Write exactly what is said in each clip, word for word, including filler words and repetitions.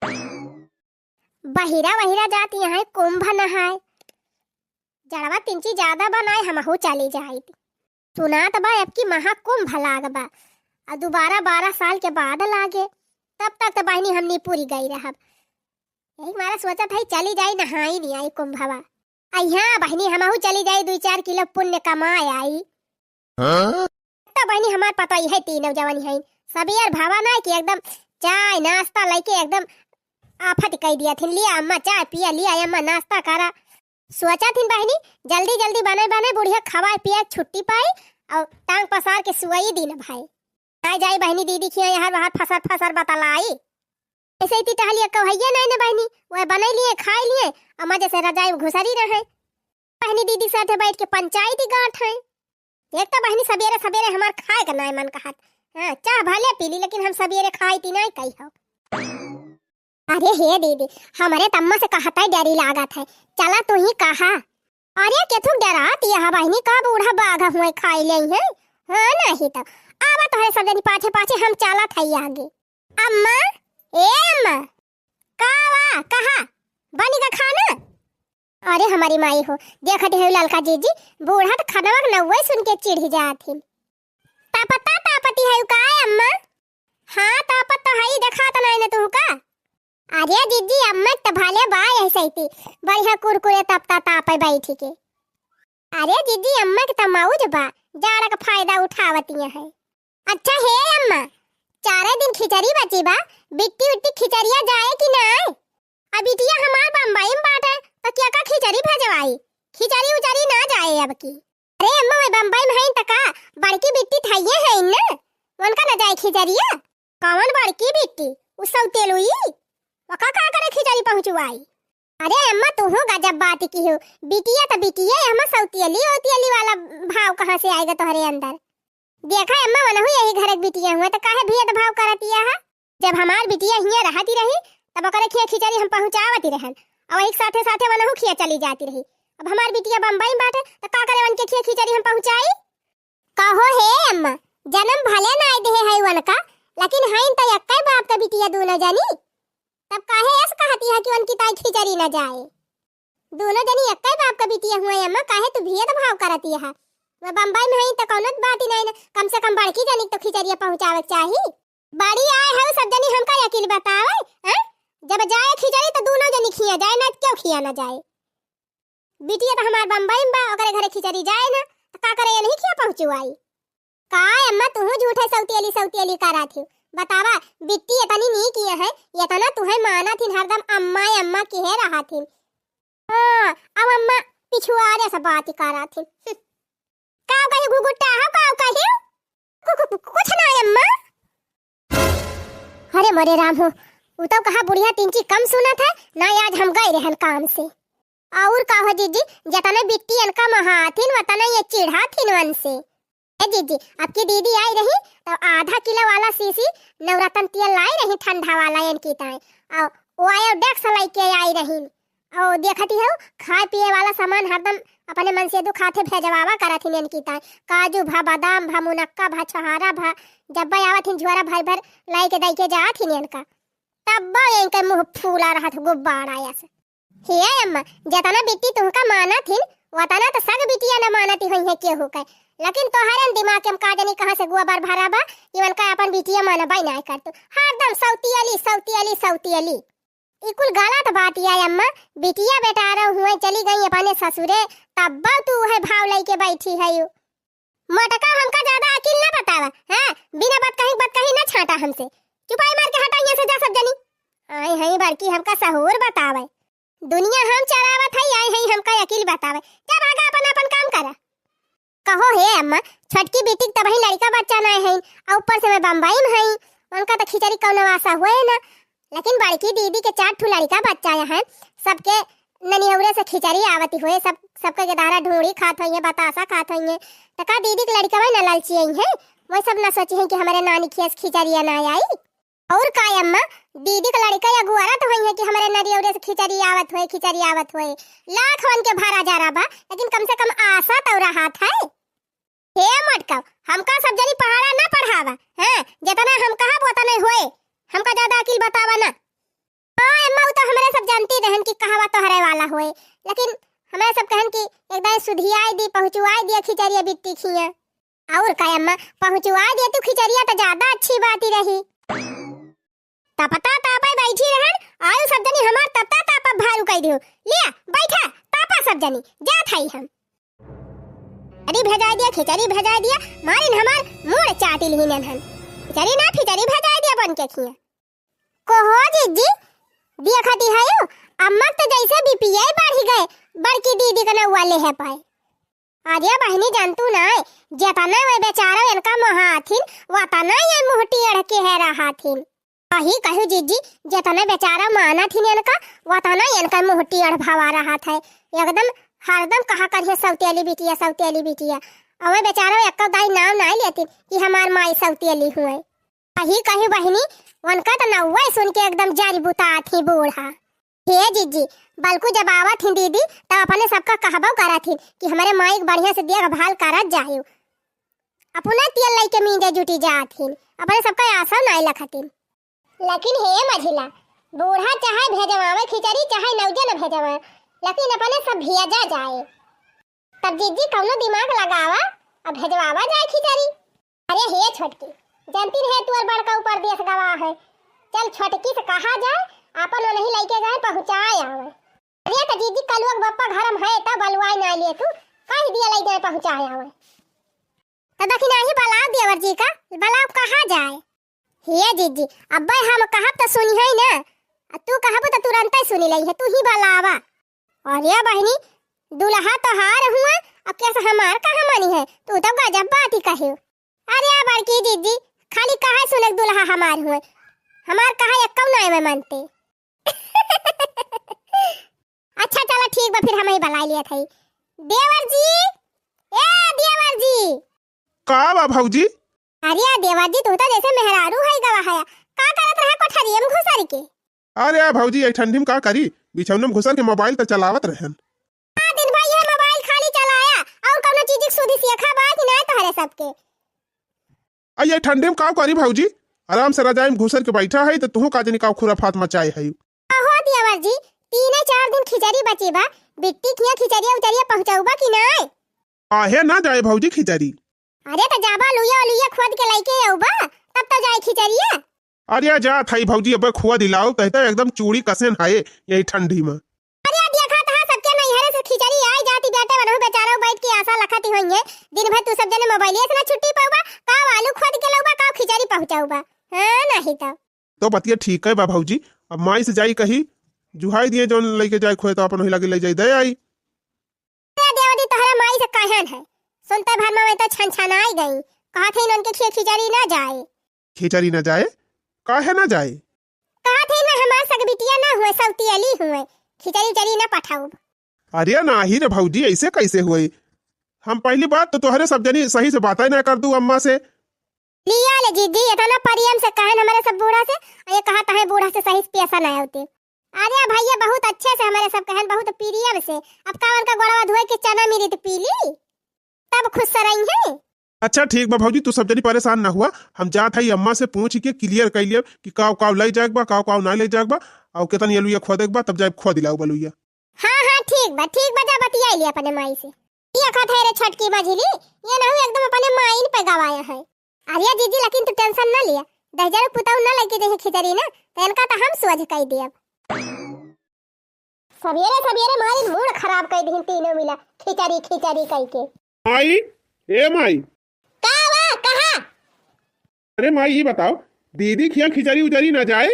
बहिरा वहिरा जात यहाँ कुंभ नहाए। जड़वा तिनची ज्यादा बनाए, हमहू चली जाइत। सुनात बा, अब की महाकुंभ लाग बा, आ दोबारा बारह साल के बाद लागे। तब तक तो बहिनी हमनी पूरी गई रहब। यही मारा सोचत है, चली जाई, नहाई नहीं आई कुंभवा। अइहाँ बहिनी, हमहू चली जाई, दुई चार किलो पुण्य कमाए आई। हाँ? तो बहिनी, हमार पतोई है, तीनों जवानी है, सबेर भवा ना कि एकदम चाय नाश्ता लेके एकदम आफत कई दिया थिन। लिया अम्मा चाय पिया, लिया अम्मा नाश्ता करा। सोचा थिन बहिनी, जल्दी जल्दी बने बने बुढ़िया खवाए पिया छुट्टी पाई और टांग पसार के सुअई दिन भाई। आई जाई बहिनी, दीदी खिया यहाँ बाहर फसर फसर बतलाई। ऐसे ही टहलिया कहैया नहीं न बहिनी, वह बने लिए, खाई लिए, अम्मा जैसे रजाई में घुसरी रहे। बहिनी दीदी साथे बैठ के पंचायती गांठ है। एक तो बहिनी सबेरे सबेरे हमार खाए का नाय मन कहत। हाँ, चाह भले पी ली, लेकिन हम सबेरे खाई ती नाय कही हो। अरे हे दीदी, हमरे तम्मा से कहत है डरी लागत है, चला तू ही कहा। अरे केथुक डरात यह बहिनी, का बूढ़ा बाघ हुए खाई ले है? हाँ नहीं तो आवा तोहरे सब जनी पाछे पाछे हम चलत है आगे। अम्मा, ए अम्मा, का वा, कहा? बनी का खाना? अरे हमारी माई हो, देखत है ललका जीजी, बूढ़ा तो खनवा के नौवे सुन के चिढ़ जात हिन। तापता तापती है का अम्मा? हाँ, तापत तो है, देखा तो नहीं न तू का? अरे जीजी, अम्मा के तो भले बा ऐसे ही, बढ़िया कुरकुरे तपता तापे बैठी के। अरे जीजी, अम्मा के तो मौज बा, जाड़ा का फायदा उठावती है। अच्छा हे अम्मा, चारे दिन खिचड़ी बची बा, बिट्टी उट्टी खिचड़िया जाए कि नाय? अब बिटिया हमार बम्बई में बाटे, तो क्या का खिचड़ी भेजवाई? खिचड़ी उचड़ी ना जाए अब की। अरे अम्मा, वही बम्बई में है तो का, बड़की बिट्टी थाइये है ना, उनका ना जाए खिचड़िया? कौन बड़की बिट्टी? उ सौतेलुई? वका का करे खिचड़ी पहुँचवाई? अरे अम्मा, तू हो गजब बात की हो, बिटिया तो बिटिया है, अम्मा सौतेली औतेली वाला भाव कहाँ से आएगा तोहरे अंदर? देखा अम्मा, वनहु यही घर के बिटिया हुए, तो काहे भेदभाव करतिया है? जब हमार बिटिया हियाँ रहती रही, तब ओकरे खिया खिचड़ी हम पहुँचावती रहन, और वही साथे साथे वनहु खिया चली जाती रही। अब हमार बिटिया बम्बई में बाटे, तो का करे उनके खिया खिचड़ी हम पहुँचाई? कहो हे अम्मा, जन्म भले नाय देहे है वनका, लेकिन हईन तो एक्के बाप का बिटिया दोनों जनी। तब काहे ऐस कहती है कि उनकी ताई खिचड़ी न जाए? दोनों जनी एक्के बाप का बिटिया हुआ अम्मा, काहे तू भेदभाव करती है? वह बम्बई में है तो कौनो बात ही नहीं ना, कम से कम बड़की जनी के तो खिचड़िया पहुँचावे के चाही। बड़ी आए है सब जनी हमका अकिल बतावे, हैं? जब जाए खिचड़ी तो दोनों जनी खिया जाए, ना क्यों खिया ना जाए? बिटिया तो हमार बम्बई में बा, ओकरे घरे खिचड़ी जाए ना, तो का करे ये नहीं खिया पहुँचवाई? का अम्मा, तुहू झूठे सौतेली सौतेली करत हो? बतावा, बिट्टी इतनी नीक ये है, इतना तुहे मानत हिन, हरदम अम्मा अम्मा किहे रहत हिन। हाँ, अब अम्मा पिछुआरे से बात करत हिन। हम्म। का कही घुघुट्टा हो, का कही? कु-, कु-, कु-, कुछ ना अम्मा। अरे मोरे राम हो, उ तो कहा बुढ़िया तिनची कम सुनत है, ना आज हम गए रहन काम से। और का हो जीजी, जतने बिट्टी इनका महाथिन, वतने ये चिढ़ाथिन वन से। ए जीजी, अब की दीदी आई रही, तो आधा किलो वाला शीशी नवरत्न तेल लाई रही ठंडा वाला इनकी ताई, और ओयोडेक्स लेके आई रही। और देखती हो, खाए पिए वाला सामान हरदम अपने मन से दुखाते भेजवावा करत ही इनकी ताई, काजू भा, बादाम भा, मुनक्का भा, छोहारा भा, जब आवत ही झोरा भर भर लाई के दई के जात ही इनका, तब इनके मुँह फूला रहत गुब्बारा ऐसे। हे अम्मा, जतना बिट्टी तुहका मानत हिन, वतना त सग बिटिया न मानती होइहें केहू के। लेकिन तोहरन दिमाग के हम का जानी कहाँ से गोबर भरा बा, कि उनका अपन बिटिया मानबे नाय करतू। हरदम सौतियली, सौतियली, सौतियली। ई कुल गलत बात है अम्मा, बिटिया बेटा रह हुए चली गई अपने ससुरे, तब तू उहे भाव लइके बैठी है यू। मोटका हमका ज्यादा अकिल ना बतावा, हाँ? बिना बात कही, बात कही ना छाटा हमसे। चुपाई मार के हटा यहाँ से, जा सब जनी। आई हई बड़की हमका सहूर बतावे। दुनिया हम चलावत हई, आई हई हमका अकिल बतावे। जा भागा, अपन, अपन काम करा। कहो हे अम्मा, छोटकी बेटी के तबही लड़का बच्चा नाय हईन, आ ऊपर से मैं बम्बई में हई, उनका तो खिचड़ी कौनो आशा हुए ना। लेकिन बड़की दीदी के चार ठो लड़का बच्चा हैं, सबके ननियौरे से खिचड़ी आवती हुए, सब, सबके गेदहरा ढूंढी खात होइहें, बतासा खात होइहें। त का दीदी के लड़का वही ना लालची आई हैं, वही सब ना सोची हैं कि हमारे नानी खिया से खिचड़िया ना आई। और का अम्मा, दीदी के लड़का या गुआरा तो होइहें कि हमारे ननियौरे से खिचड़ी आवत हुए, खिचड़ी आवत हुए। लाख वन के भरा जा रहा बा, लेकिन कम से कम आशा तो रहत है। हे मोटका, हमका सब जनी पहाड़ा ना पढ़ावा, हाँ, जितना हम कहब उतना होए, हमका ज्यादा अकिल बतावा ना। हाँ अम्मा, उ तो हमरे सब जानती रहन कि कहवा तोहरे वाला होए, लेकिन हमरे सब कहन कि एक दाई सुधियाई दी, पहुँचवाई दिया खिचड़िया बिट्टी खिया। और का अम्मा, पहुँचवाई दिया तू खिचड़िया तो ज्यादा अच्छी बात ही रही। तपता तापा बैठी रहन, आयु सब जनी हमार तपता तापा भारू कई दियो। लिया बैठा, तापा सब जनी, जात हई हम। अरे भेजाई दिया, खिचड़ी भेजाई दिया, मारिन हमार मूड़ चाटी लिहिन हन। खिचड़ी ना, खिचड़ी भेजाई दिया बन के खिया। कहो जीजी, देखती हयो, अम्मा के तो जैसे बीपीए बढ़ी गए, बड़की दीदी के नौआ लेहे पाए। अरे बहिनी, जानतू नाय, जेतना वे बेचारा इनका मोहाथिन, वतना ये मुँह टेढ़ के है रहाथिन। कही कहू जीजी, जेतना बेचारा मानथिन इनका, वतना इनका मुँह टेढ़ भवा रहात है। एकदम हरदम कहा करिए सौतेली बिटिया, सौतेली बिटिया। अवे बेचारा एक्को दाई नाव नाय लेतिन कि हमार माई सौतेली हुए। कही कही बहिनी, उनका तो नौवे सुन के एकदम जरि बुताथी बूढ़ा। हे जीजी, बल्कु जब आवत ही दीदी, तब अपने सबका कहबो करत ही कि हमरे माई के बढ़िया से देखभाल करत जायु। अपना तेल लइके मींजे जुटी जात ही, अपने सबका आशा नाय लखतिन। लेकिन हे मझिला, बूढ़ा चाहे भेजवावे खिचड़ी, चाहे नौजे न भेजवावे, लेकिन अपने सब भेजा जाए। तब जीजी कौनो दिमाग लगावा, अब भेजवावा जाए खिचड़ी। अरे हे छोटकी, जानती रहे तुअर बड़का ऊपर देश गवा है। चल छोटकी से कहा जाए, आपन ओनही लइके जाए, पहुँचाए आवे। अरे तो जीजी कलुआ के बप्पा घर में है, तब बलवाए ना लिए तू, कह दिया लइ जाए पहुँचाए आवे। तो दखिनाही बलाओ देवर जी का, बलाओ कहा जाए। हे जीजी, अब्बे हम कहब तो सुनिहै ना, आ तू कहबू तो तुरंते सुनि लइहै, तू ही बलावा। अरे बहिनी, दुल्हा तोहार हुआ, अब कैसे हमार कहाँ मनी है? तू तो गजब बात ही कहे। अरे बड़की जीजी, खाली कहे सुने के दुल्हा हमार हुए, हमार कहे एक्कौ नाय में मनते। अच्छा चला ठीक बा, फिर हम ही बलाइ लिया था। देवर जी, ए देवर जी। का बा भौजी? अरे देवर जी, तू तो जैसे मेहरारू है गवा है, का करत रहा कोठरिया में घुसर के? अरे भौजी, ये ठंडी में का करी, बिछौना में घुसर के मोबाइल तो चलावत रहन। हाँ, दिन भर ये मोबाइल खाली चलाया, और कौनो चीज की सुधी सीखा बा कि ना तोहरे सबके? आ ये ठंडी में का करी भौजी, आराम से रजाई में घुसर के बैठा है, तो तुहू का जनी का खुराफात मचाए है। अहो देवर जी, तीने चार दिन खिचड़ी बची बा, बिट्टी खिया खिचड़िया उचड़िया पहुँचौबा कि नाय? काहे ना जाए भौजी खिचड़ी? अरे तो जाबा लुइया लुइया खोद के लइके औबा, तब तो जाए खिचड़िया। अरे जा थाई भौजी, अब खोद दिलाओ, तहता एकदम चूड़ी कसेन है यही ठंडी में। अरे देखा था सबके नैहरे से खिचड़ी आई जाती बेटे, बनहु बेचारा बैठ के आशा लखत ही होइए। दिन भर तू सब जने मोबाइलिया से ना छुट्टी पाउबा, का आलू खोद के लौबा, का खिचड़ी पहुँचौबा। हाँ, नहीं तो। तो बतिया ठीक है बा भौजी, अब माई से जाई कही, जुहाई दिए जौन लइके जाए खोए तो अपन वही लगे ले जाई दे आई। ए देवर जी, तोहरा माई से कहन है, सुनते भर में तो छन छनाई गई, कहत है इनके खिए खिचड़ी ना जाए। खिचड़ी ना जाए? काहे ना जाए? कहत है ना हमार सग बिटिया ना हुए, सौतियली हुए, खिचड़ी उचड़ी ना पठाउब। अरे नाही रे भौजी, ऐसे कैसे हुए? हम पहली बात तो तोहरे सब जनी सही से बातें ना कर दू अम्मा से। लिया ले जीजी, इतना परियम से कहन हमारे सब बूढ़ा से, और ये कहा तहे बूढ़ा से सही से पैसा ना होते। अरे भैया, बहुत अच्छे से हमारे सब कहन, बहुत प्रियम से। अब का उनका गोड़वा धोए के चना मिली तो पी ली, तब खुश से रही है। अच्छा ठीक बा भौजी, तू सब जनी परेशान ना हुआ, हम जात हई अम्मा से पूछ के क्लियर कर लिया कि काव काव ले जाएक बा, काव काव ना ले जाएक बा, और कितन ये लुइया खोदेक बा, तब जाए खो दिलाओ बा लुइया। हाँ हाँ ठीक बा, ठीक बा, जा बतिया लिया अपने माई से। ये कहा थे रे छोटकी मझिली, ये ना एकदम अपने माइन पे गवाया है। अरे जीजी, लेकिन तू टेंशन ना लिया, दहिजर पुताऊ ना लइके जइहे खिचड़ी ना, तो इनका तो हम सोझ कई देब। सवेरे सवेरे मारी मूड खराब कई दिहिन तीनों मिला, खिचड़ी खिचड़ी कई के। माई, ए माई। का बा, कहा? अरे माई, ये बताओ, दीदी खिया खिचड़ी उचड़ी ना जाए?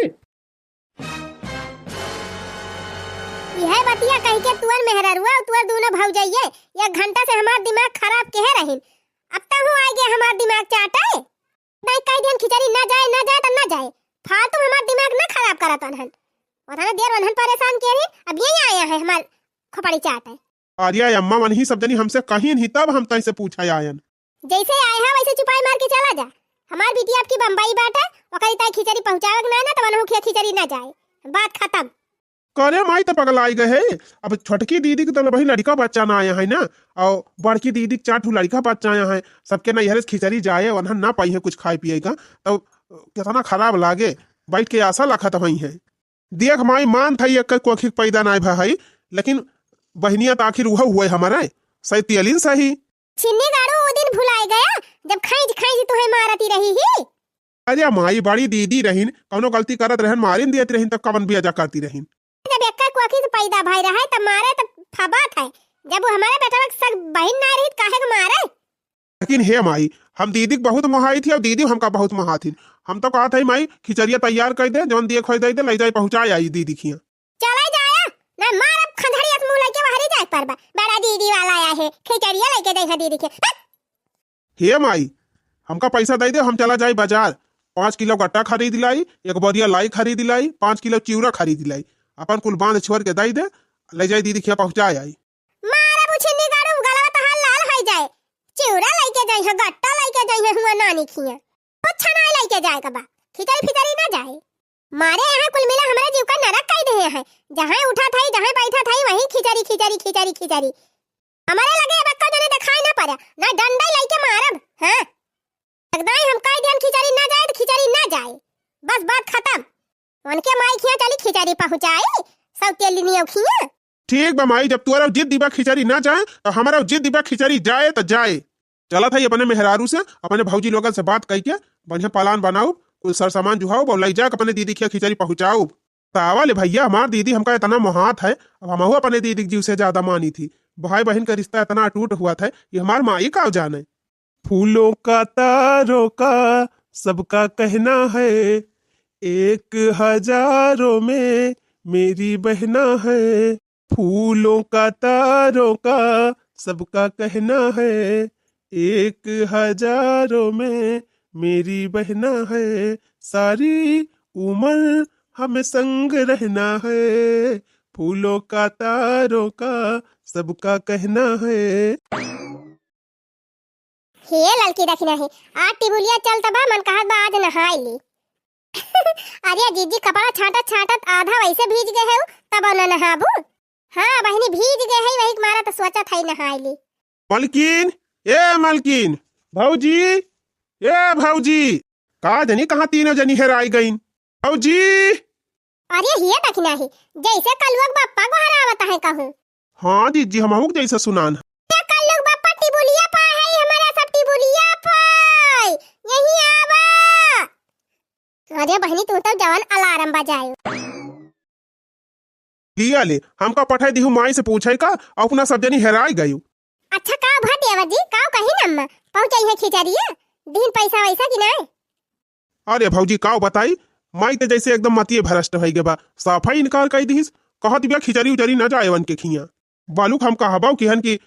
यह बतिया कह के तुअर मेहररुआ और तुअर दोनों भौजइये एक घंटा से हमार दिमाग खराब केहे रहिन। अब तहु आइ गए हमार दिमाग चाटे। नहीं कह दिहन खिचड़ी ना जाए, ना जाए तो ना जाए। फालतू हमार दिमाग ना खराब करत अनहन। उतना देर अनहन परेशान किए रही, अब यही आया है हमार खोपड़ी चाटे। अरे अम्मा, वनही सब जनी हमसे कहीं नहीं, तब हम तैसे पूछा आयन। जैसे आए हैं वैसे चुपाई मार के चला जा। हमार बिटिया आपकी बम्बई बाटे, ओकरी ताई खिचड़ी पहुँचावे के ना, ना तो वनहु खिया खिचड़ी ना जाए। बात खत्म। करे माई तो पगलाई गए है। अब छोटकी दीदी के तो भाई लड़का बच्चा ना आया है ना, और बड़की दीदी के चार ठो लड़का बच्चा आया है, सबके नैहरे से खिचड़ी जाए, वनहन ना पाई है कुछ खाए पिए का, तो कितना खराब लागे। बैठ के आशा लखत हुई है। देख माई, मान था ये कोखी पैदा नाय भा है, लेकिन बहिनिया त आखिर उह हुए हमारे, सैतियलिन सही। छिन्नी गाड़ू, वो दिन भुलाए गया, जब खैंच खैंच तुहे मारती रही ही। अरे माई, बड़ी दीदी रहिन, कौनो गलती करत रहन, मारिन दियत रहिन, तब कवन बेजा करती रहिन। जब एक कोखी से पैदा भई रहे, तब मारे तब फबत है। जब वो हमारे बेटवा के सग बहिन ना रही, त काहे के मारे? लेकिन हे माई, हम दीदी के बहुत मोहाई थी और दीदी हमका बहुत मोहाथिन। हम तो कहत है माई, खिचड़िया तैयार कर दे, जवन दिए खोई दे दे, ले जाए पहुँचाए आई दीदी खिया। चला जाया, ना मारब खंधड़िया से मुँह लेके बाहरी जाए परबा। बड़ा दीदी वाला आया है, खिचड़िया लेके जाइहा दीदी के। हट! हे माई, हमका पैसा दे दे, हम चला जाई बाजार, पाँच किलो गट्टा खरीद लाई, एक बोरिया लाई खरीद लाई, पाँच किलो चिउरा खरीद लाई, अपन कुल बांध छोड़ के दे दे, ले जाई दीदी खिया पहुँचाए आई। मारब उछिन्नी गाड़ू, गलवा तहार लाल होई जाए। चिउरा लेके जाइहा, गट्टा लेके जाइहा हुआ नानी खिया। कुछ ना लेके जाए का बा, खिचड़ी फिचड़ी ना जाए। मारे यहाँ कुल मिला हमारे जीव का नरक कई देहे हैं। जहाँ उठा थाई, जहाँ बैठा थाई, वहीं खिचड़ी, खिचड़ी, खिचड़ी, खिचड़ी। हमारे लगे अब एक्का जने दिखाई ना पड़ा, ना डंडा लेके मारब। हाँ, एकदम हम कह दियन खिचड़ी ना जाए तो खिचड़ी ना जाए, बस बात खत्म। उनके माई खिया चली खिचड़ी पहुँचाई, सौतेली नियो खिया। ठीक बा माई, जब तोरा जिद दिबा खिचड़ी ना जाए, तो हमारा जिद दिबा खिचड़ी जाए तो जाए। चलत है अपने मेहरारू से, अपने भौजी लोगन से बात कई के बढ़िया प्लान बनाऊ, कुल सर सामान जुहाऊ, और ले जाके अपने दीदी खिया खिचड़ी पहुँचाऊ। तावा ले भैया, हमार दीदी हमका इतना मोहात है, अब हमहू अपने दीदी के जीव से ज्यादा मानी थी। भाई बहन का रिश्ता इतना अटूट हुआ था कि हमार माई का जाने। फूलों का तारों का सबका कहना है, एक हजारों में मेरी बहना है। फूलों का तारों का सबका कहना है, एक हजारों में मेरी बहना है। सारी उम्र हमें संग रहना है, फूलों का तारों का सबका कहना है। हे ललकी दखिना हे, आज टिबुलिया चलत बा, मन कहत बा आज नहाई ली। अरे जीजी, कपड़ा छाटत छाटत आधा वैसे भीज गए है, तब न नहाबू? हाँ बहिनी, भीज गए है, वही के मारा तो सोचत है नहाई ली। मलकिन, ए मलकिन, भौजी, ए भौजी, का जनी कहाँ तीनों जनी हेराई गईन? भौजी! अरे हिया तक नाही, जैसे कलुआ के बप्पा गोहरावत है कहूँ। हाँ जीजी, हमहू के जैसे सुनान है। ए कलुआ के बप्पा टिबुलिया पाए है, हमारा सब टिबुलिया पाए, यही आवा। अरे बहिनी, तू तो जवन अलार्म बजायो। लिया ले, हमका पठाई दिहू माई से पूछे का, अपना सब जनी हेराई गयू। अच्छा, का भा देवर जी, का कही नम्मा, पहुँचाई है खिचड़िया, दिन पैसा वैसा कि नाय? अरे भौजी, का बताई, माई ते जैसे एकदम मतिये भ्रष्ट होई गे बा, साफा इनकार कई दिहिस, कहत बिया खिचड़ी उचड़ी न जाए वन के खिया। बालू हम कहबाऊ किहन कि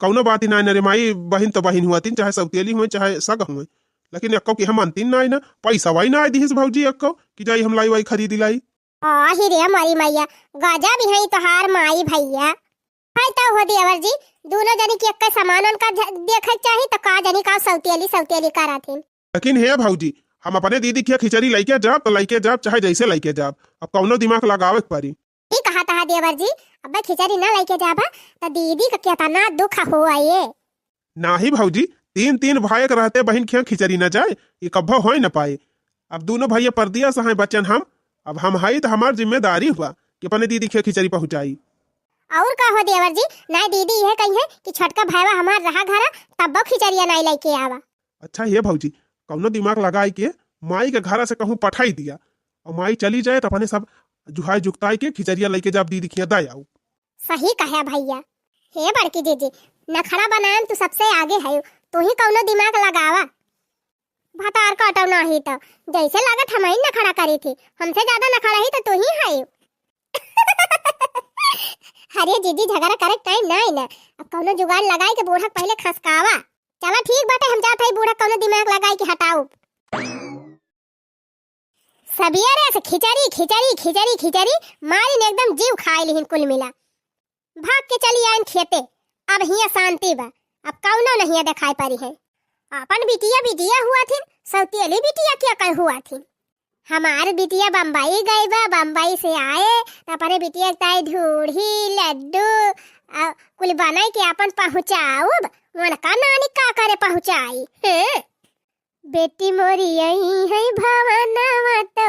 कौनो बात ही नाय न रे माई, बहिन तो बहिन हुआ तीन, चाहे सौतेली हुए, चाहे सग हुए, लेकिन एक्को के हम अंतिम नाय न, पैसा वाई ना दिहिस भौजी एक्को कि जाई हम लाई वाई खरीदी लाई। आही रे हमारी मैया, गजब ही है तोहार माई भैया। है तो हो देवर जी, दोनों जनी के एक सामान उनका झ-, देखे के चाही, तो का जनी का सौतेली सौतेली करत हिन। लेकिन हे भौजी, हम अपने दीदी के खिचड़ी लइके जाब तो लइके जाब, चाहे जैसे लइके जाब, अब कौनो दिमाग लगावे के पड़ी। ई कहा तहा देवर जी, अब खिचड़ी ना लइके जाबा तो दीदी का केतना दुख हो आए। नाही भौजी, तीन तीन भाई के रहते बहिन खिया खिचड़ी ना जाए, ई कब्बो होए न पाए। अब दोनों भैया परदिया से हैं बचन हम, अब हम हई तो हमार जिम्मेदारी हुआ कि अपने दीदी खिया खिचड़ी पहुँचाई। और का हो देवर जी, नाय दीदी यह कही है कि छोटका भाईवा हमार रहा घरा, तब्बो खिचड़िया नाय लइके आवा। अच्छा हे भौजी, कौनो दिमाग लगाई के माई के घरा से कहूँ पठाई दिया, और माई चली जाए तो अपने सब जुहाई जुगताई के खिचड़िया लइके जाब दीदी खिया दे आऊ। सही कहे भैया। हे बड़की जीजी, नखड़ा बनाएम तू सबसे आगे है, तू ही कौनो दिमाग लगावा। भतार काटो नाही तो जैसे लागत हम ही नखड़ा करी थी, हमसे ज्यादा नखड़ा ही तो तू ही है। अरे जीजी, झगड़ा करे टाइम ना है ना, अब कौनो जुगाड़ लगाई के बूढ़ा के पहले खसकावा। चला ठीक बाटे, हम जात हई बूढ़ा कौनो दिमाग लगाई के हटाऊ। सबियरे से खिचड़ी खिचड़ी खिचड़ी खिचड़ी मारिन एकदम जीव खाए लिहिन कुल मिला। भाग के चली आइन खेते। अब हिया शांति बा, अब कौनो नहिया देखाई पड़ी है। अपन बिटिया बिटिया हुआ थिन, सौतेली बिटिया क्या कर हुआ थिन। हमार बिटिया बम्बई गई बा, बम्बई से आए त अपने बिटिया के ताई ढूढ़ी लड्डू आ, कुल बनाई के अपन पहुँचाउब। उनका नानी का करे पहुँचाई हैं? बेटी मोरी आई है भवनवा तो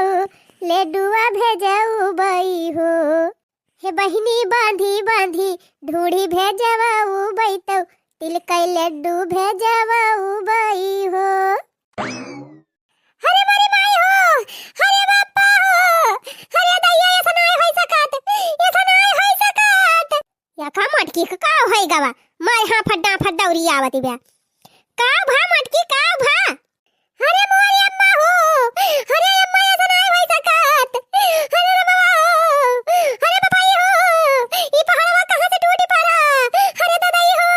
लड्डुआ भेजऊ बई। ए बहिनी बांधी बांधी ढूढ़ी भेजवा उ बैतौ, तिल कै लड्डू भेजवा उ बई हो। अरे मोरी माई हो, अरे बापा हो, अरे दैया, ऐसा नाय होई सकत, ऐसा नाय होई सकत। या का मटकी का, का होई गवा? माय हाँ फड्डा फड्डा उरी आवती ब्या। का भा मटकी, का भा? अरे मोरी अम्मा हो, अरे अम्मा, ऐसा नाय होई सकत। अरे रमवा हो, अरे बपाई हो, ई पहाड़वा कहाँ से टूटी पड़ा? अरे ददाई हो,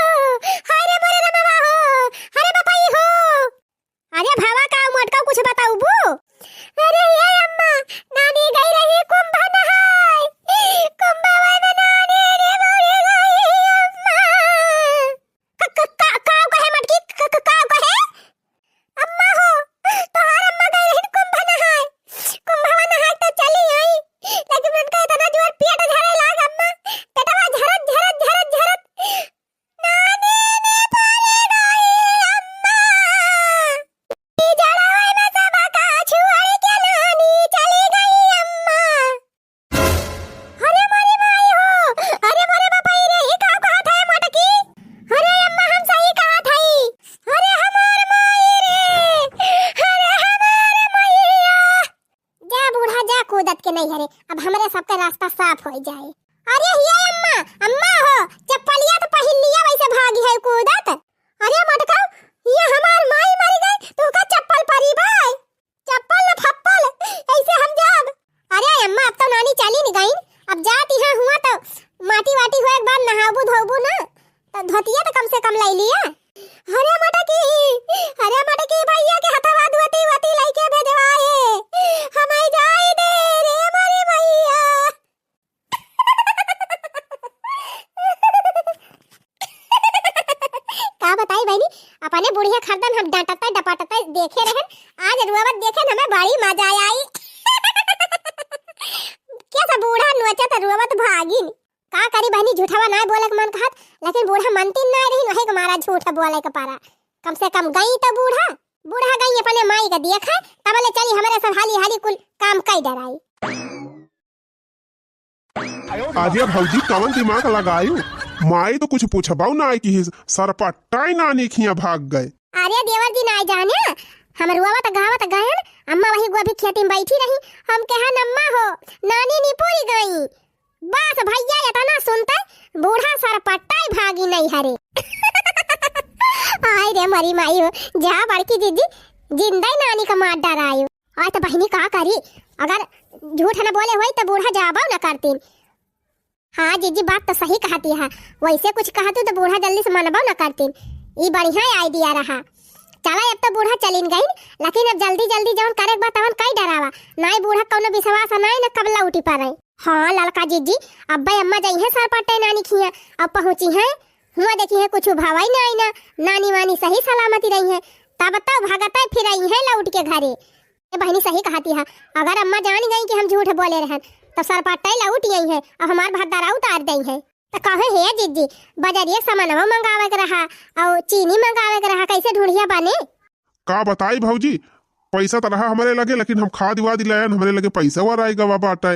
अरे मोरे रमवा हो, अरे बपाई हो। अरे भावा, का मोटका कुछ बताउबू? अरे ये अम्मा, नानी गई रही कुंभ नहाय। कुंभवा में नानी रे बुड़ी गई अम्मा। क-, क-, का, का कहे मटकी? क-, क-, का कहे? अम्मा हो, तोहार अम्मा गई रही कुंभ नहाय। कुंभवा नहाय तो चली आई, लेकिन उनका इतना जोर पेट झरे लाग अम्मा, पेटवा झरत, झरत, झरत, झरत नानी ने पड़े गई अम्मा। ई जड़वे में सबका छोड़ के नानी चली गई अम्मा। अरे मोरे माई हो, अरे मोरे बपाई रे, ई का कहत है मटकी? अरे अम्मा, हम सही कहत हई। अरे हमार माई रे, अरे हमार मैया। जा बूढ़ा जा, कूदत के नैहरे, अब हमरे सबके रास्ता साफ होइ जाए। अरे हिया अम्मा, अम्मा हो, चप्पलिया तो पहिन लिया, वैसे भागी है कूदत। अरे मटका, ये हमार माई मरी गई, तू का चप्पल परी बाय? चप्पल न फप्पल, ऐसे हम जाब। अरे अम्मा, अब तो नानी चली न गई, अब जात यहाँ हुआ तो माटी वाटी हुए एक बार नहाबू धोबू ना, तो धोतिया तो कम से कम लै लिया। अरे मटकी, अरे मटकी, भैया के हथवा धोती वोती लइके भेजवाए। हमें जाए दे रे मोरी भैया। का बताई बहिनी, अपने बुढ़िया खरदन हम डांटत डपाटत देखे रहन, आज रोवत देखे हमें बड़ी मजा आई। कैसा बूढ़ा नोचत रोवत भागिन। का करी बहिनी, झूठवा नाय बोले के मन कहत, लेकिन बूढ़ा मनतीन नाय रही, वही के मारा झूठ बोले के पारा। कम से कम गई तो बूढ़ा, बूढ़ा गई अपने माई का देखे, तब ले चली हमरे सब हाली हाली कुल काम कई डराई। अरे भौजी, कवन दिमाग लगायू? माई तो कुछ पूछबऊ नाय किहिस, सरपट्टाई नानी खिया भाग गए। अरे देवर जी नाय जाने, हम रोवत गावत गयन, अम्मा वही गोभी खेती में बैठी रही, हम कहन अम्मा हो, नानी निपुरी गई। बस भैया, इतना सुनते बूढ़ा सरपट्टाई भागी नैहरे। आय रे मरी माई हो, जा बड़की जीजी, जिंदा ही नानी का मार डरायो। आय तो बहिनी का करी, अगर झूठ न बोले होई तो बूढ़ा जाबो न करतीन। हाँ जीजी, बात तो सही कहती है, वैसे कुछ कहतू तो बूढ़ा जल्दी से मनबो न करतीन। ई बढ़िया idea रहा। चला, अब तो बूढ़ा चलिन गईन, लेकिन अब जल्दी जल्दी जौन करे के बा तवन कई डरावा, नाई बूढ़ा कौनो विश्वास नाई न कब लौटी पड़े। हाँ ललका जीजी, अब्बे अम्मा जइहें सरपट्टे नानी खिया, अब पहुँचिहें, हुआ देखिहें कुछ भवई नाई ना, नानी वानी सही सलामती रहिहें, तब तो भगते फिरइहें लौट के घरे। ए बहिनी सही कहती है, अगर अम्मा जान गई कि हम झूठ बोले रहन, तो सरपट्टे लौट अइहें, अब हमार भद्दरा उतार दइहें। त कहे हे जीजी, बजरिया सामानवा मंगावे के रहा, और चीनी मंगावे के रहा, कैसे ढूढ़िया बने? का बताई भौजी, पैसा त रहा हमरे लगे, लेकिन हम खाद वाद लायन, हमरे लगे पैसा वराई गवा बाटे।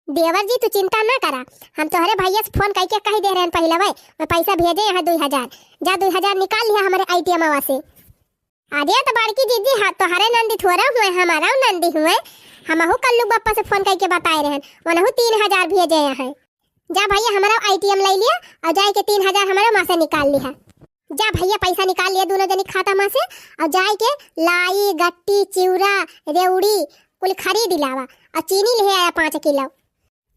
देवर जी, तू चिंता ना करा, हम तोहरे भैया से फोन करके कह दे रहन पहिले, वह, वह पैसा भेजे यहाँ दुई हजार, जा दुई हजार निकाल लिहा हमरे ATM वा से। अरे तो बड़की जीजी, हाँ, तोहरे नंदी थोड़ा हुए, हमारा नंदी हुए, हमहू कल्लू बप्पा से फोन करके बताए रहन, वनहू तीन हजार भेजे हैं। जा भैया, हमारा ATM लै लिया और जाए के तीन हजार हमारे माँ से निकाल लिहा। जा भैया, पैसा निकाल लिया दोनों जनी खाता माँ से और जाए के लाई, गट्टी, चिउरा, रेवड़ी कुल खरीद लावा और चीनी ले आया पाँच किलो।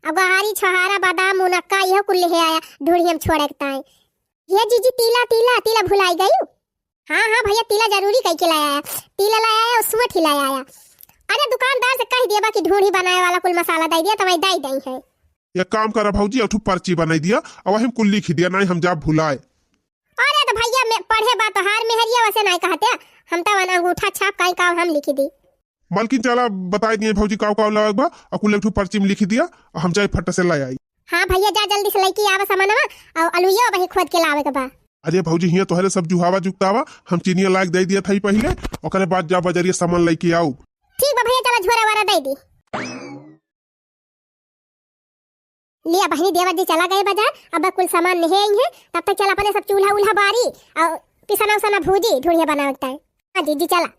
अब गहारी, छोहारा, बादाम, मुनक्का, यह कुल ले आया, ढूढ़ी हम छोड़े के ताई। ये जीजी, तीला, तीला, तीला भुलाई गई। हाँ, हाँ भैया, तीला जरूरी कई के लाया है। तीला लाया है और सुअठी लाया है। अरे दुकानदार से कह दिया बा कि ढूढ़ी बनाए वाला कुल मसाला दे दिया, तो वही दे दई है। एक काम करा भौजी, एक ठो पर्ची बनाई दिया, अब हम कुल लिख दिया, नहीं हम जा भुलाए। अरे तो भैया, मैं पढ़े बा तोहार मेहरिया, वैसे नहीं कहते, हम तो वन अंगूठा छाप कहीं का हम लिख दी। मलकिन, चला बताई दिए भौजी, काव काव लावे के बा, और कुल एक ठो पर्ची में लिख दिया, और हम जाए फट से ले आई। हाँ भैया, जा जल्दी से लेके आवा सामानवा, और अलुइयो वही खोद के लावे के बा। अरे भौजी, हियाँ तोहरे सब जुहावा जुगतावा, हम चीनिया लायक दे दिया था पहले, ओकरे बाद जा बजरिया सामान लेके आऊ। ठीक बा भैया, चला झोरा वारा दे दी। लिया बहिनी, देवर जी चला गए बजार, अब कुल सामान लेहे आई हैं, तब तक चल अपने सब चूल्हा उल्हा बारी और पिसना उसना भूजी, ढूढ़िया बनावे के ताई। हाँ जीजी चला।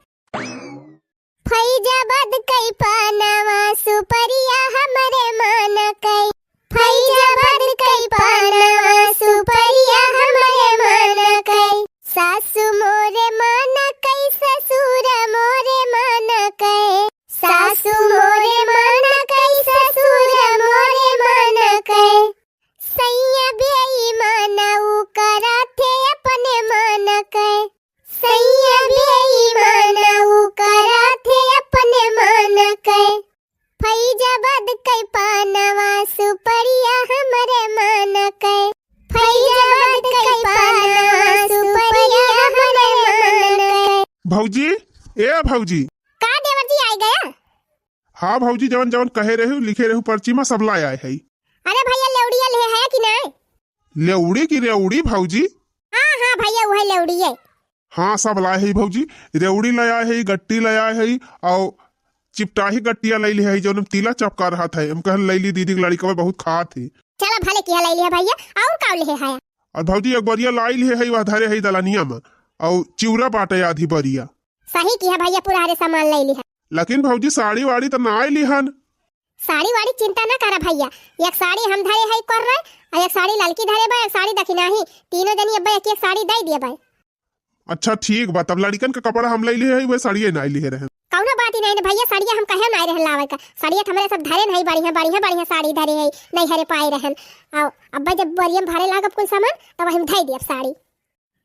फैजाबाद कई पानवा सुपरिया हमरे मान कई, फैजाबाद कई पानवा सुपरिया हमरे मान कई, सासू मोरे मान कई, ससुर मोरे मान कई, सासू मोरे मान कई, ससुर मोरे मान कई, सैया बेईमान उ करथे अपने मान कई, सैया बेईमान उ करथे अपने मान कई, फैजाबाद कई पानवा सुपरिया हमरे मान कई, फैजाबाद कई पानवा सुपरिया हमरे मान कई। भौजी, ए भौजी। का देवर जी आइ गया? हाँ भौजी, जवन जवन कहे रहू, लिखे रहू पर्ची मा, सब लाय आए हई। अरे भैया, लेउड़िया लेहे हया कि नाय? लेउड़ी की रेउड़ी भौजी? हाँ, हाँ भैया, उहे लेउड़िये। हाँ, सब लाय हई भौजी, रेउड़ी लाय आए हई, गट्टी लाय आए हई, और चिपटाही गट्टिया लइ लिहे हई, जौन तीला चपका रहत है। हम कहन लइ ली दीदी के लड़िकवा बहुत खात ही। चला भले किहा लइ लिहे भैया, और का लेहे हया? और भौजी एक बोरिया लाइ लिहे हई, वह धरे हई दलनिया मा, और चिउरा बाटे आधी बोरिया। सही किहा भैया, पूरा हरे सामान लइ लिहा। लेकिन भौजी, साड़ी वाड़ी त नाय लिहन। साड़ी वाड़ी चिंता ना करा भैया, एक साड़ी हम धरे हई कर रहे, और एक साड़ी ललकी धरे बा, एक साड़ी दखिनाही, तीनों जनी अब्बे एक एक साड़ी दइ दिए बा। अच्छा ठीक बा, तब लड़िकन के कपड़ा हम लइ लिहे हई, वह साड़िये नाय लिहे रहन। कौनो बात ही नहीं ना भैया, साड़िया हम कहे नाय रहन लावे का, साड़िया त हमरे सब धरे नहीं, बढ़िया बढ़िया बढ़िया साड़ी धरे हई, नहीं हरे पाए रहन। और अब्बे जब बोरिया में भरे लागब कुल सामान, तब हम धइ दियब साड़ी।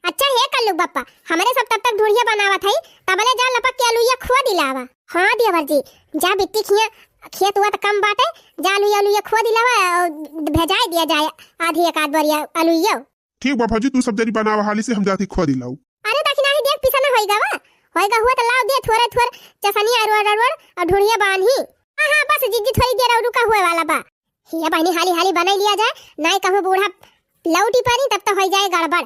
अच्छा हे कल्लू बप्पा, हमरे सब तब तक ढूढ़िया बनावत हई, तबले जा लपक के अलुइया खोदि लावा। हाँ देवर जी, जा बिट्टी खिया, खेत हुआ त कम बाटे, जा अलुइया, अलुइया खोदि लावा और भेजाइ दिया जाए आधी एक आध बोरिया अलुइया। ठीक बा भौजी, तू सब जनी बनावा हाली से, हम जाती खोदि लाऊ। अरे दखिनाही देख, पिसना होइगा वा, होइगा हुआ त लाव दे, थोरे थोरे चसनिया अरवड़ अरवड़ और ढूढ़िया बान्ही। हाँ, हाँ, बस जिज्जी, थोड़ी देर और रुका, हुए वाला बा। हिया बहिनी, हाली हाली बनाई लिया जाए, नाई कहूँ बूढ़ा लौटी परी, तब तो होइ जाए गड़बड़।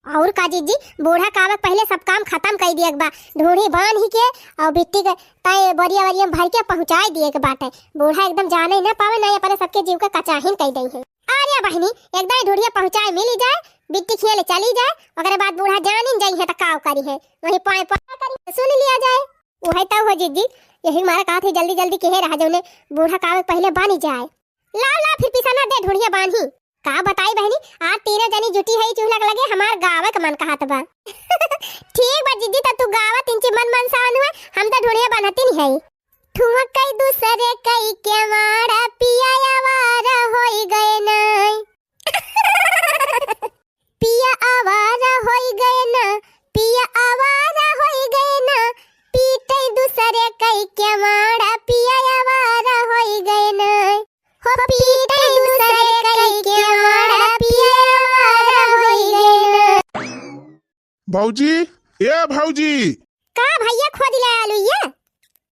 और का जिज्जी, बूढ़ा का आवे के पहिले सब काम खतम कइ दिए के बा, ढूढ़ी बान्ही के और बिट्टी के तय बोरिया वरिया में भरि के पहुँचाइ दिए के बाटे। बूढ़ा एकदम जाने न पावे, नाई अपने सबके जीव के कचाहिन कइ दइहैं। अरे बहिनी, एकदम ढूढ़िया पहुँचाए मिली जाए, बिट्टी खिया ले चली जाए, ओकरे बाद बूढ़ा जानिन जइहैं त काव करिहैं, वहीं पाए पाए करी, सुन लिया जाए। उहे त हो जिज्जी, यही मारे कहत हई जल्दी जल्दी किहे रहा, जौने बूढ़ा का आवे के पहिले बान्ही जाए। लाव, लाव, फिर पिसना दे, ढूढ़िया बान्ही। का बताई बहिनी, आज तीनों जनी जुटी हई चूल्हा के लगे, हमार गावे के मन कहत बा। ठीक बा जिज्जी, त तू गावा, तिनची मन मन सावन हुए, हम त ढूढ़िया बान्हतिन हई। ठुमकई दूसरे कई के मारा, पिया आवारा होई गए नाई। पिया आवारा होई गए ना, पिया आवारा होई गए ना, पीटे दूसरे कई के मारा, पिया आवारा होई गए ना। हो पीटे दूसरे कई के मारा, पिया आवारा होई गए ना। भौजी, ए भौजी। का भैया, खोदि लाए आलू ये?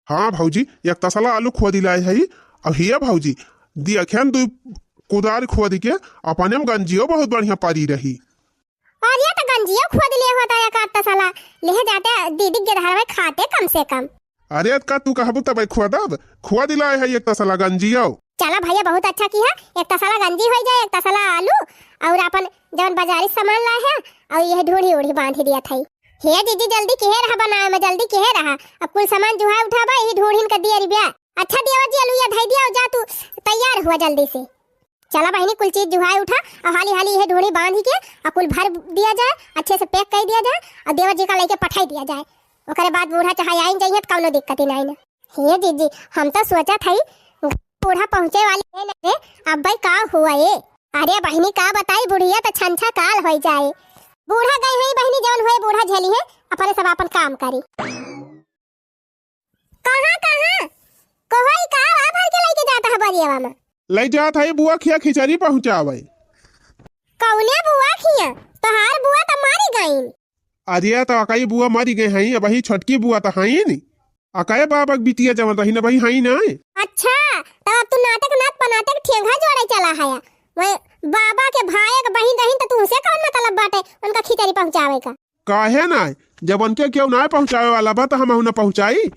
हाँ भौजी, एक तसला आलू खोदि लाए हई। अब हिया भौजी, दियखियन दू कुदार खोदि के, अपने में गंजियो बहुत बढ़िया परी रही। अरे त गंजियो खोदि ले होता एक आध तसला, लेहे जाते दीदी के धरवे खाते कम से कम। अरे त का तू कहबू तब खोदब, खोदि लाए हई एक तसला गंजियो। चला भैया, बहुत अच्छा किहा, एक तसला गंजी होइ जाए, एक तसला आलू, और आपन जवन बाजारी सामान लाए हैं, और यह ढूढ़ी उढ़ी बांधि दिया था। हे जीजी, जल्दी किहे रहा बनावे में, जल्दी किहे रहा। अब कुल सामान जुहाए उठाबा, यही ढूढ़िन के दिया रिब्या। अच्छा देवर जी, अलुइया धई दिया, जा तू तैयार हुआ जल्दी से। चला बहिनी, कुल चीज जुहाए उठा, और हाली हाली यह ढूढ़ी बांधि के, और कुल भर दिया जाए, अच्छे से pack कइ दिया जाए, और देवर जी का लइके पठाई दिया जाए। ओकरे बाद बूढ़ा चाहे आइन जाइए, त कौनो दिक्कत ही नहीं ना। हे जीजी, हम तो सोचत हई, बूढ़ा पहुँचे वाली है ना रे, अब्बे का हुआ ए? अरे बहिनी, का बताई, बुढ़िया त छंछा काल होइ जाए। बूढ़ा गई हुई बहिनी, जवन हुए बूढ़ा झेली है, अपने सब अपन काम करी। कहाँ, कहाँ? कोहई का वा भर के लइके जाता है बरियावा में? लइ जात है बुआ खिया खिचड़ी पहुँचावे। कौने बुआ खिया? तोहार बुआ त मारी गईन। अरे, त अकई बुआ मरी गए हई, अबही छोटकी बुआ त हई नी। अकई बाबा के बिटिया जवन रही न, अबही हई ना। अच्छा, तब अब तू नाटक नात पनाटक ठेंगा जोड़े चला हया। वह बाबा के भाई के बहिन रही त तुमसे कौन मतलब बाटे उनका खिचड़ी पहुँचावे का? काहे ना, जब उनके केहू ना पहुँचावे वाला बा त हमहू न पहुँचाई।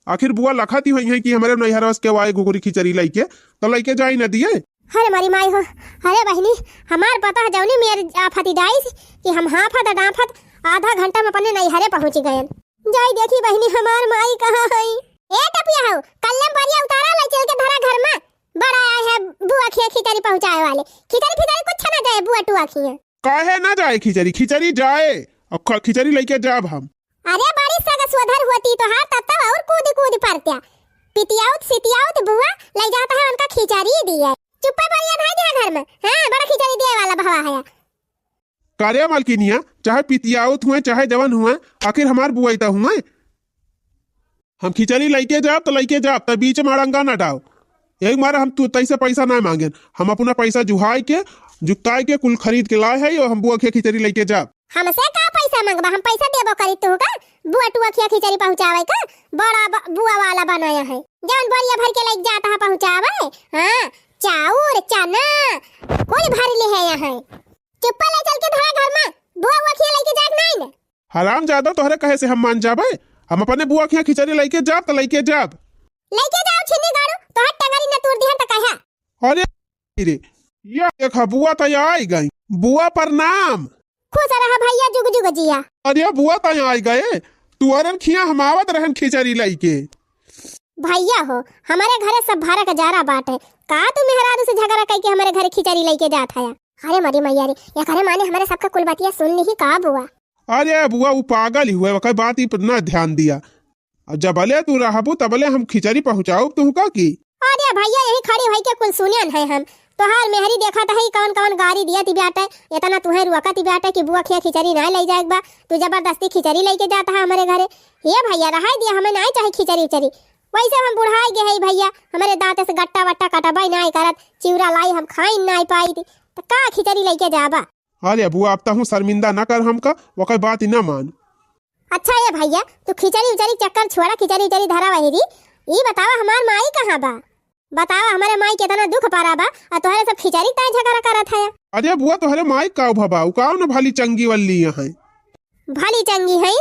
आखिर बुआ लखत ही होई है कि हमरे नैहरवा से केहू आए घुघरी खिचड़ी लइके, त लइके जाई न दिए। अरे मोरी माई हो, अरे बहिनी, हमार पतोह जौनी मेर आफत डाइस कि हम हाफत डाफत आधा घंटा में अपने नैहरे पहुँचि गयन। जाई देखी बहिनी, हमार माई कहाँ हई? ए टपिया हो, कल्लम परिया उतारा, लै चल के धरा घर में। बड़ा आए है बुआ खिया खिचड़ी पहुँचाए वाले। खिचड़ी फिचड़ी कुछ ना जाए बुआ टुआ खिया। काहे ना जाए खिचड़ी? खिचड़ी जाए, और ख-, खिचड़ी लइके जाब हम। अरे बड़ी सग सोधर होती तोहार, तब तब और कूद कूद परत्या। पितियाउत सितियाउत बुआ लै जात है उनका खिचड़ी दिया। चुप्पे परिया धाई दिया घर में। हाँ, बड़ा खिचड़ी दिए वाला भवा है। का रे मलकिनिया, चाहे पितियाउत हुए, चाहे जवन हुए, आखिर हमार बुआई त हुए। हम खिचड़ी लइके जाब त लइके जाब, त बीच में अड़ंगा ना डाव। यही मारे हम तू तैसे पैसा ना मांगेन, हम अपना पैसा जुहाई के, जुगताई के कुल खरीद के लाए है, और हम बुआ के खिचड़ी लइके जाब। हमसे का पैसा मांगबा? हम पैसा देबो करी तू का? बुआ टुआ खिया खिचड़ी पहुँचावे का बड़ा ब-, बुआ वाला बनाया है, जवन बोरिया भर के लइके जात है पहुँचावे। हाँ, चाउर चना कुल भर ले है यहाँ। चुप्पा लै चल के धरा घर में, बुआ हुआ खिया लइके जाए के नाई न। हरामजादा, तोहरे कहे से हम मान जाबे? हम अपने बुआ खिया खिचड़ी लइके जाब त लइके जाब। लइके जाओ छिन्नी गाड़ू, तोहर टंगरी न तोड़ दिहन त कहा। अरे रे, या देखा बुआ त आई गई। बुआ प्रणाम। खुश रहा भैया, जुग जुग जिया। अरे बुआ त आई गए, तुअरन खिया हम आवत रहन खिचड़ी लइके। भैया हो, हमरे घरे सब भरा के जारा बाटे, का तू मेहरारू से झगड़ा कइके हमरे घरे खिचड़ी लइके जात हया? अरे मोरी मैया रे, एकरे माने हमरे सबका कुल बतिया सुन लिही का बुआ? अरे बुआ, उ पागल ही हुए, ओकर बात ही पर ना ध्यान दिया। अब जबले तू रहबू तबले हम खिचड़ी पहुँचाउब तुहका की। अरे भैया, यही खड़ी होई के कुल सुनेन है हम। तोहार मेहरी देखत है कौन कौन गारी दियत बाटे, इतना तुहे रुअकत बाटे कि बुआ खिया खिचड़ी नाई लइ जाएक बा, तू जबरदस्ती खिचड़ी लइके जात है हमरे घरे। ये भैया, रहाई दिया, हमें नाई चाही खिचड़ी उचड़ी। वैसे हम बुढ़ाई गए है भैया, हमरे दांत से गट्टा वट्टा कटबे नाई करत, चिउरा लाई हम खाई नाई पाई थी, त का खिचड़ी लइके जाबा? अरे बुआ, अब तहूँ शर्मिंदा न कर हमका, ओकर बात ही न मान। अच्छा ए भैया, तू खिचड़ी उचड़ी चक्कर छोड़ा, खिचड़ी उचड़ी धरा वही री। ई बतावा हमार माई कहाँ बा? बतावा हमरे माई केतना दुख परा बा, और तोहरे सब खिचड़ी ताई झगड़ा करत है। अरे बुआ, तोहरे माई का भवा, उ काव न भली चंगी वल्ली यहाँ। भली चंगी है?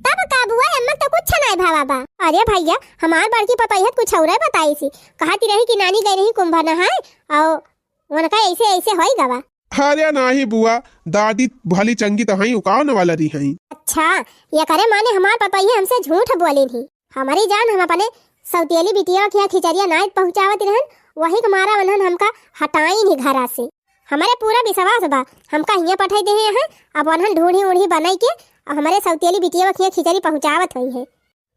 तब का बुआ, एमन तो कुछ नाई भावा बा। अरे भैया, हमार बड़की पतोहिया कुछ औरे बताई सी, कहती रही कि नानी गई रही कुंभ नहाए, और उनका ऐसे ऐसे होई गवा। अरे नाही बुआ, दादी भली चंगी त हई, उकाव न वाला रही हई। अच्छा, ये करे माने हमार पतोहिया हमसे झूठ बोली थी। हमारी जान, हम अपने सौतेली बिटिया के यहाँ खिचड़िया नाई पहुँचावत रहन, वही के मारा उन्हन हमका हटाई नहीं घरा से। हमारे पूरा विश्वास बा, हमका हियाँ पठाई दे हैं, अब उन्हन ढूढ़ी उढ़ी बनाई के, अब हमारे सौतेली बिटिया के यहाँ खिचड़ी पहुँचावत होई है।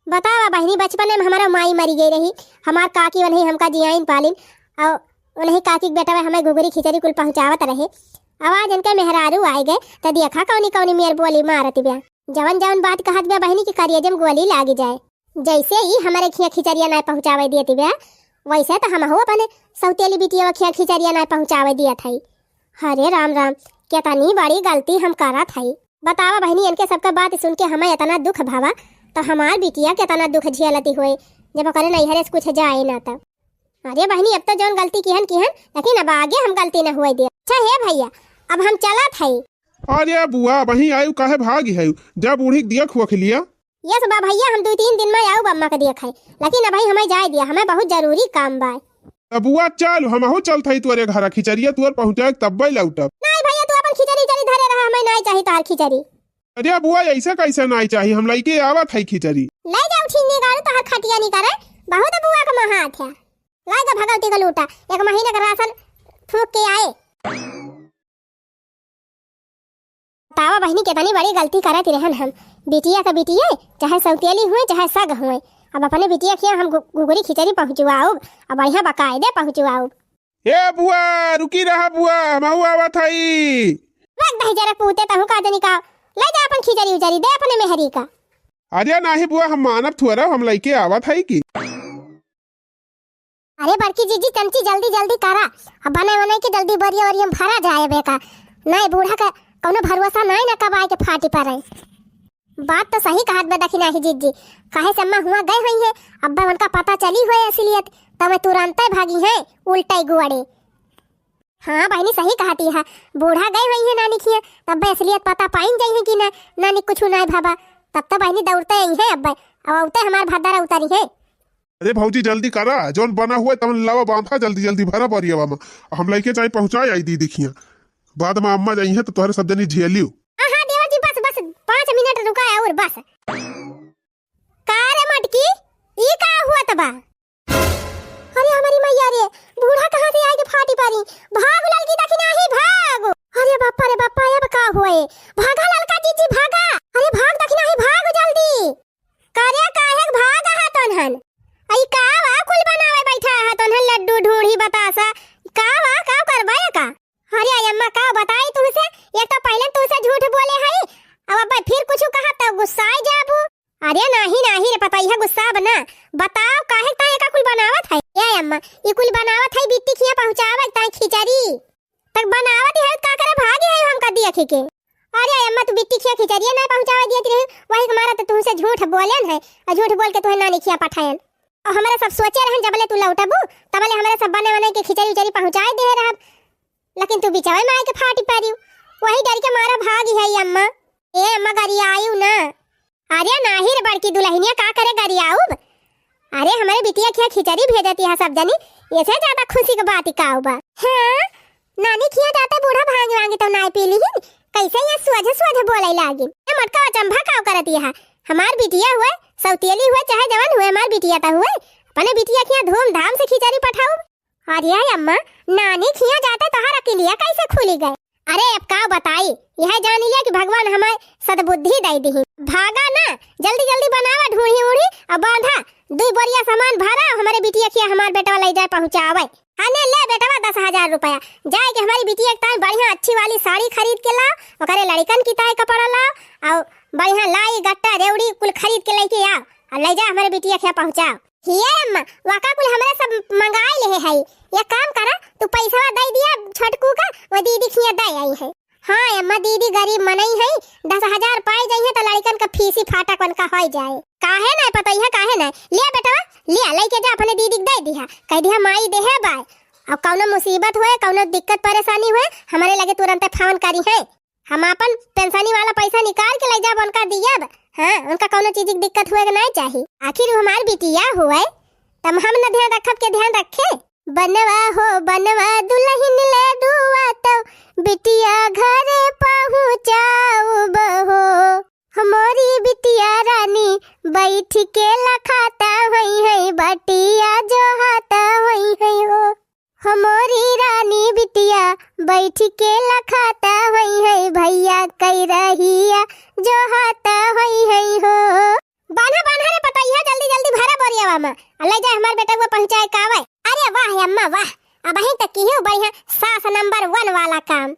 बतावा बहिनी, बचपने में हमारा माई मरी गई रही, हमार काकी उन्हीं हमका जियाइन पालिन, और उन्हीं काकी के बेटवा हमें घुघरी खिचड़ी कुल पहुँचावत रहे। अब आज इनके मेहरारू आए गए, त देखा कौनी कौनी मेर बोली मारत ब्या। जवन जवन बात कहत ब्या बहिनी की करिए जम गोली लागी जाए। जैसे ई हमारे खिया खिचड़िया ना पहुँचावे दियत ब्या, वैसे त हमहू अपने सौतेली बिटिया खिया खिचड़िया ना पहुँचावे दियत हई। हरे राम राम, केतनी बड़ी गलती हम करत हई। बतावा बहिनी, इनके सबका बात सुन के हमें इतना दुख भावा, तो हमार बिटिया केतना दुख झेलती होए, जब ओकरे नैहरे से कुछ जाए ना तब। अरे बहिनी, अब तो जौन गलती किहन किहन, लेकिन अब आगे हम गलती न हुए दे। अच्छा हे भैया, अब हम चलत हई। अरे बुआ, वहीं आयु काहे भागी है? जब बूढ़ी दिया खुआ खिलिया। यस बा भैया, हम दुइ तीन दिन में आउब अम्मा के देखे, लेकिन अबही हमें जाए दिया, हमें बहुत जरूरी काम बा। त बुआ चल, हमहू चलत हई तोरे घरा, खिचड़िया तोर पहुँचाए तब्बे लौटब। नाई भैया, तू अपन खिचड़ी उचड़ी धरे रहा, हमें नाई चाही तोहार खिचड़ी। अरे बुआ, ऐसे कैसे नाई चाही, हम लइके आवत हई खिचड़ी। ले जाओ छीनी गाड़ू, तोहार खटिया नहीं करे, बहुत बुआ का महात है। लाई द भगवती का लूटा, एक महीने का राशन फूक के आए। बतावा बहिनी, केतनी बड़ी गलती करत रहन हम। बिटिया का बिटिया, चाहे सौतेली हुए, चाहे सग हुए, अब अपने बिटिया के हम गु-, गुगरी खिचड़ी पहुँचवाउब, अब बढ़िया बकायदे पहुँचवाउब। ए बुआ, रुकी रहा बुआ, हमहू आवत हई। रख दही जरा पूते, तहू का जनी का, ले जा अपन खिचड़ी उचड़ी, दे अपने मेहरी का। अरे नाही बुआ, हम मानब थोड़ा, हम लइके आवत हई की। अरे बड़की जीजी, चमची जल्दी जल्दी करा, अब बने वने के जल्दी बोरिया ओरिया में भरा जाए बेका। नहीं बूढ़ा का कौनो भरोसा नहीं ना, कब आए के फाटी पड़े। बात तो सही कहत बा दखिनाही जीजी, काहे से अम्मा हुआ गए हुई है, अब्बा उनका पता चली हुए असलियत, तब तुरंते भागी है उल्टे गुआड़े। हाँ बहिनी, सही कहती है, बूढ़ा गए हुई है नानी खिया, तब असलियत पता पाइन जाई है कि ना, नानी कुछ ना भाबा, तब तो बहिनी दौड़ते आई है अब्बा, अब औते हमार भद्दर उतारी है। अरे भौजी, जल्दी करा, जौन बना हुआ है, तवन लावा, बांधा जल्दी जल्दी, भरा बोरियावा मा। हम लइके जाई, पहुँचाए आई दीदी खिया। बाद मा अम्मा जइहैं तो तोहरे सब जनी झेलियो। हाँ, हाँ, देवर जी, बस, बस, पाँच मिनट रुका और बस। का रे मटकी, ई का हुआ त बा? अरे हमरी मैया रे, बूढ़ा कहाँ से आइके फाटी परी? भाग ललकी दखिनाही, भाग। अरे बापा रे बापा, अब का होए? भागा ललका जीजी, भागा। अरे भाग दखिनाही, भाग जल्दी। करे काहे भाग हा तोन्हन? आई का वा कुल बनावे बैठा हा तोन्हन, लड्डू ढूंढी बतासा। का वा, का करबा का? अरे अम्मा, का बताई तुमसे, ये तो पहले तुमसे झूठ बोले हई, अब अब फिर कुछ कहा तो गुस्साए जाबू। अरे नाही, नाही रे पतोहिया, गुस्सा बना। बताओ, काहे ताई एका कुल बनावत है? ए अम्मा, ई कुल बनावत है बिट्टी खिया पहुँचावे ताई खिचड़ी। तक बनावत है, का करे भागी है हमका दिया खी के? अरे अम्मा, तू बिट्टी खिया खिचड़िया ना पहुँचावे दिया रही, वही के मारा तो तुमसे झूठ बोलेन है, और झूठ बोल के तुहे नानी खिया पठायन। और हमारे सब सोचे रहन, जबले तू लौटबू, तबले हमारे सब बने बने के खिचड़ी उचड़ी पहुँचाए दे रहब, लेकिन तू बिचवे में आके फाटी पड़ी, वही डर के मारा भागी है अम्मा। ए अम्मा, गरियायू ना। अरे नाही रे बड़की दुलहिनिया, का करे गरियाउब? अरे हमरे बिटिया खिया खिचड़ी भेजती है सब जनी, ऐसे ज्यादा खुशी के बात का बा? हाँ, नानी खिया जाते बूढ़ा भांग वांग तो नाय पी लीहिन, कैसे ये सोझे सोझे बोले लागिन? ए मटका अचंभा का करती है? हमार बिटिया हुए, सौतेली हुए, चाहे जवन हुए, हमार बिटिया तो हुए, अपने बिटिया खिया धूमधाम से खिचड़ी पठाउब। अरे अम्मा, नानी खिया जाते तोहार अकिलिया कैसे खुली गए? अरे अब का बताई, यह जान लिया कि भगवान हमें सद्बुद्धि दे दी। भागा ना, जल्दी जल्दी बनावा ढूढ़ी उढ़ी और बांधा, दुई बोरिया सामान भरा, हमारे बिटिया खिया हमार बेटवा ले जाए पहुँचावे। अने ले बेटवा दस हजार रुपया, जाए के हमारी बिटिया के ताई बढ़िया अच्छी वाली साड़ी खरीद के लाओ, ओकरे लड़िकन की ताई कपड़ा लाओ, और बढ़िया लाई गट्टा रेवड़ी कुल खरीद के लेके आओ, और ले जा हमारे बिटिया खिया पहुँचाओ। हिये अम्मा, वाका कुल हमरे सब मंगाए लेहे हई। एक काम करा, तू पैसवा दे दिया छोटकू का, वो दीदी खिया दे आई है। हाँ अम्मा, दीदी गरीब मनई है, दस हजार पाए जाइए तो लड़कन का फीसी फाटक उनका हो जाए। काहे ना पतोहिया, काहे ना? लिया बेटवा, लिया, लेके जा अपने दीदी के दे दिया, कह दिया माई देहे बाय। अब कौनो मुसीबत होए, कौनो दिक्कत परेशानी होए, हमारे लगे तुरंत फोन करी है। हम आपन पेंशनी वाला पैसा निकाल के ले जाब, उनका दियब। हाँ, उनका कौनो चीज की दिक्कत हुए के नहीं चाही। आखिर वो हमार बिटिया हुए, तब हम न ध्यान रखब के ध्यान रखे। बनवा हो बनवा दुलहिन लडुआ, तब बिटिया घरे पहुँचाउब हो। हमरी बिटिया रानी बैठ के लखाता होई है, बटिया जोहाता होई है हो। हमरी रानी बिटिया बैठ के लखाता होई है, भैया कई रहिया जोहाता होई है हो। बान्हा, बान्हा रे पतोहिया, जल्दी, जल्दी भरा बोरियावा मा, आ ले जा हमार बेटवा पहुँचाए कावे। अरे वाह अम्मा वाह, अबहीं तक किहू बढ़िया सास नंबर वन वाला काम।